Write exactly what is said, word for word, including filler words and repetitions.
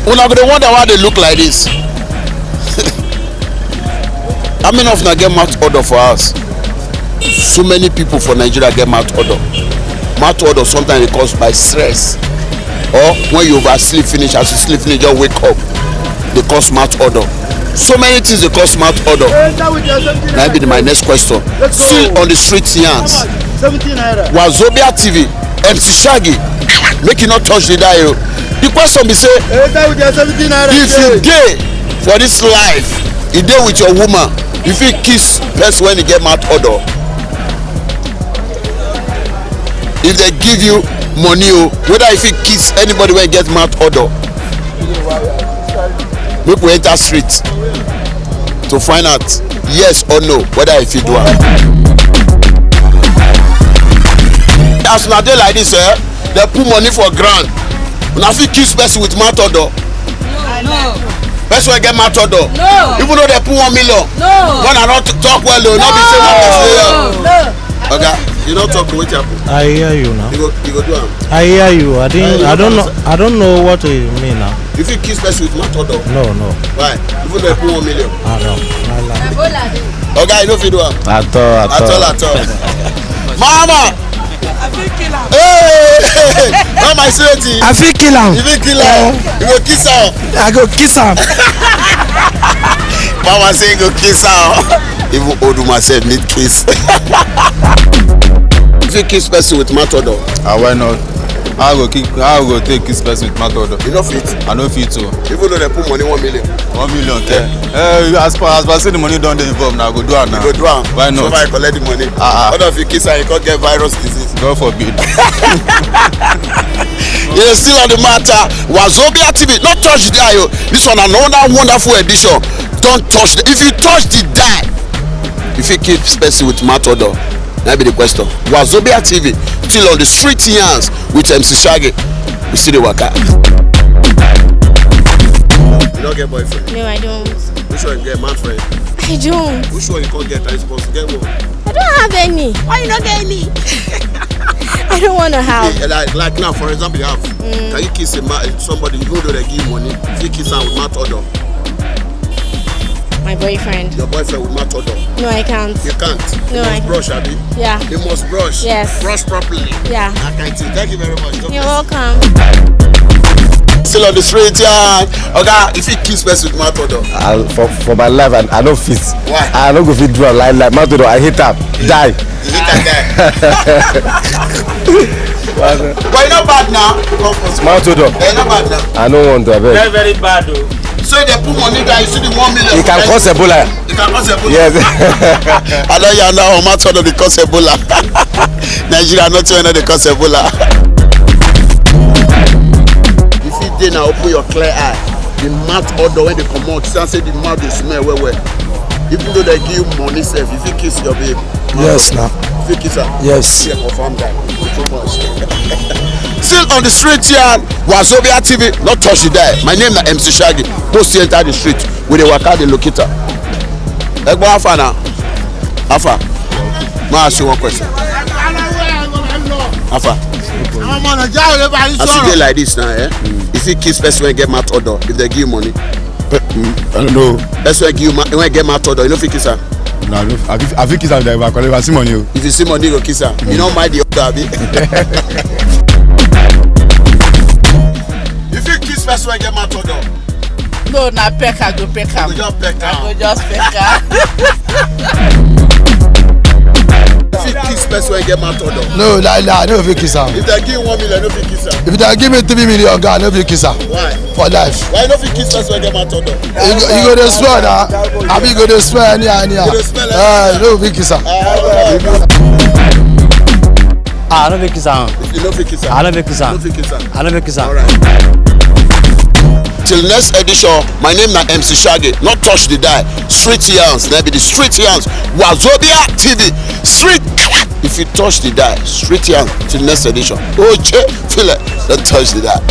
Una go dey wonder why I dey look like this. How many of una get mouth odor for house? So many people for Nigeria get mouth odor. Mouth odor sometimes dey cause by stress, or when you oversleep finish, as you sleep finish, just wake up, dey cause mouth odor. So many things dey cause mouth odor. Na be my next question. Still on the street yarns. Wazobia T V, M C Shaggy, make you no touch the dial o. The question be say, if you dey for this life, you dey with your woman, you fit kiss person when you get mouth odor. If they give you money o, whether you fit kiss anybody wey get mouth odor. Make we enter street to find out yes or no whether you fit do am. As una dey like this, eh, dem put money for ground. Una fit kiss person with mouth odor? No. Person wey get mouth odor? No. Even though dem put one million? No. When I no t- talk well o, no be say one person dey here. No. Oga, you no talk, wetin happen? I hear you now. You go, you go do am. I hear you. I didn't. Uh, you I don't know. Understand? I don't know what you mean now. You fit kiss person with mouth odor? No, no. Why? Even though you put one million. Ah, no. No, no. Oga, you no fit do am. At all, at all. At all, at all. Mama! I fit kill am. Hey! Mama, I say wetin? I fit kill am. You fit kill am. Eh. You go kiss am. I go kiss am. Mama say you go kiss am. Even old woman sef need kiss. You fit kiss person with mouth odor? Ah, why not? How I go kick? How I go take kiss person with mouth odor? You no fit. I no fit o. Even though dem put money one million. One million ke? Eh, as per, as per say the money don dey involved, na I go do am na. You go do am. Why not? So far I collect the money. Ah, ah. What if you kiss and you come get virus disease? God forbid. You dey still on the matter. Wazobia T V, no touch the dial o. This one na another wonderful edition. Don't touch the, if you touch the dial, you fit kiss person with mouth odor. Na be the question. Wazobia T V, still on the street yarns with M C Shaggy. We still dey waka. You no get boyfriend? No, I don't. Which one you get? Man friend? I don't. Which one you can't get? I suppose to get one. I don't have any. Why you not get any? I don't want to have. Okay, like, like now, for example, you have. Mm. Can you kiss a man, somebody, even though they give you money, if you kiss her with mouth odor? My boyfriend. Your boyfriend with mouth odor? No, I can't. You can't? No, you must I brush, abi? Yeah. You must brush. Yes. Brush properly. Yeah. I can see. Thank you very much. God bless you. You're welcome. Still on the street, yeah. Oga, if you kiss person with mouth odor? I, for, for my life, I, I no fit. Why? I no go fit do am like, like mouth odor. I hate am. Die. You hate that guy. But you no bad now. Mouth odor. You no bad now. I no want to, abeg. Very, very bad o. So they put money down, you see the one million. It can cause Ebola. It can cause Ebola. Yes. I don hear now, mouth odor dey cause Ebola. Nigeria, not too, dey cause Ebola. If you dey now, open your clear eye. The mouth odor wey dey comot, see am say the mouth dey smell well well. Even though they give you money sef, you fit kiss your babe. Yes, na. You fit kiss her. Yes. Yeah, confirm that. Too much. Still on the street here, Wazobia T V, no touch the dial. My name na M C Shaggy. Post enter the street. We dey waka, dey locate am. Egbo, how far na? How far? Ma ask you one question. How far? As you dey like this now, eh? If you kiss person wey get mouth odor, if they give you money. Pe- mm, I don't know. Person wey give you ma- wey get mouth odor, you no fit kiss am. No, I don't. I fit, I fit kiss am if I collect, if I see money o. If you see money, you go kiss am. You no mind the odor, abi? You fit kiss person wey get mouth odor? No, na peck I go peck am. You go just peck am. I go just peck am. If you kiss person wey get mouth odor? No, lie, lie, I no fit kiss am. If they give you one million, you no fit kiss am. If they give me three million, oga, I no fit kiss am. Why? For life. Why you no fit kiss person wey get mouth odor? You go, you go dey smell na. Abi you go dey smell anyhow, anyhow. You go dey smell anyhow. Eh, you no fit kiss am. Ah, no. Ah, I no fit kiss am. You no fit kiss am. I no fit kiss am. You no fit kiss am. I no fit kiss am. All right. Till next edition, my name na M C Shaggy. No touch the dial. Street yarns, na be the street yarns. Wazobia T V. Street. If you touch the dial, street yarns. Till next edition. Oche, feel it. Don't touch the dial.